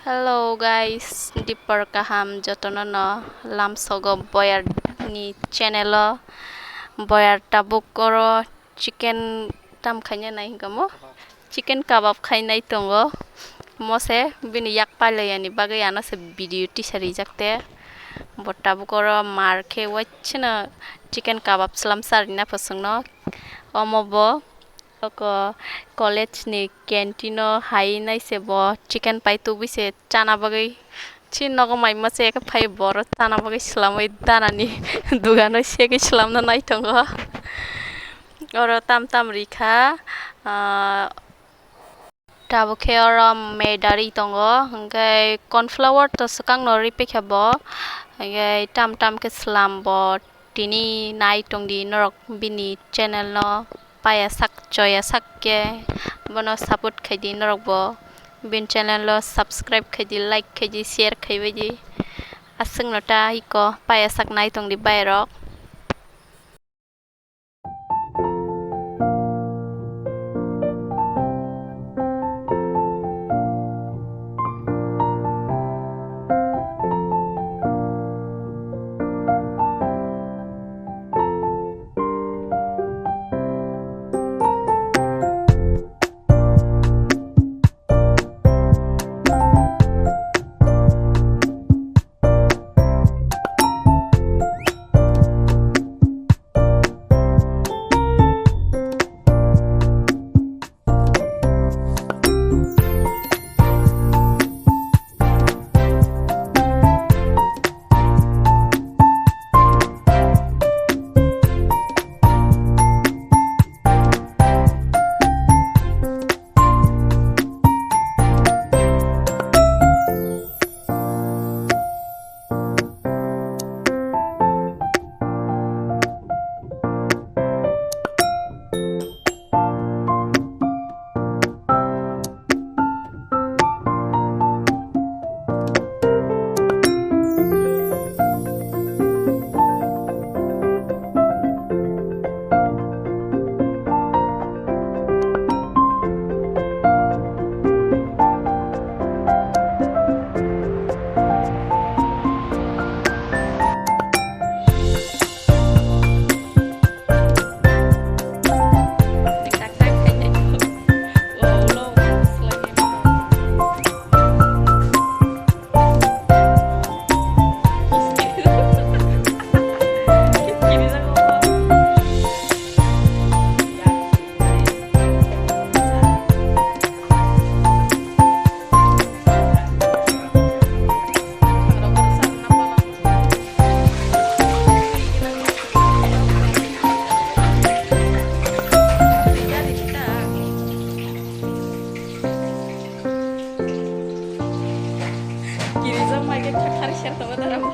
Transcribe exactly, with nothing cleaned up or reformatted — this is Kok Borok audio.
Hello guys, dipor kaham jotono no lamsogo boyar ni channel o. Boyar tabuk oro chicken tam khaina nai hinka mo, chicken kabab khainai tongo. Mose bini yak pailai yani bagwi ano se video tisa rijak te. Bo tabuk oro mar khe wachino chicken kabab slam sarina phosongno. Omo bo oko college ni canteen o hai nai se bo chicken pai tubui se chana bagwi. Chi nogo mai masa ya khe phai boro chana bagwi swlamwi danani dugano segwi swlamna nai tongo. Oro tam tam rikha, ah, tabuk khe oro maida ri tongo, hwnkhe corn flour to swkang no ripikha bo, hwnkhe tam tam khe swlam bo. Tini nai tongdi norok bini channel no paya sak choya sak khe bono support khaidi norok bo bini channel o subscribe khaidi, like khaidi, share khaibaidi. Aswkno ta iko paya sak nai tongdi bairok. Kirijak mai khe thak thar ser tongo dara bo.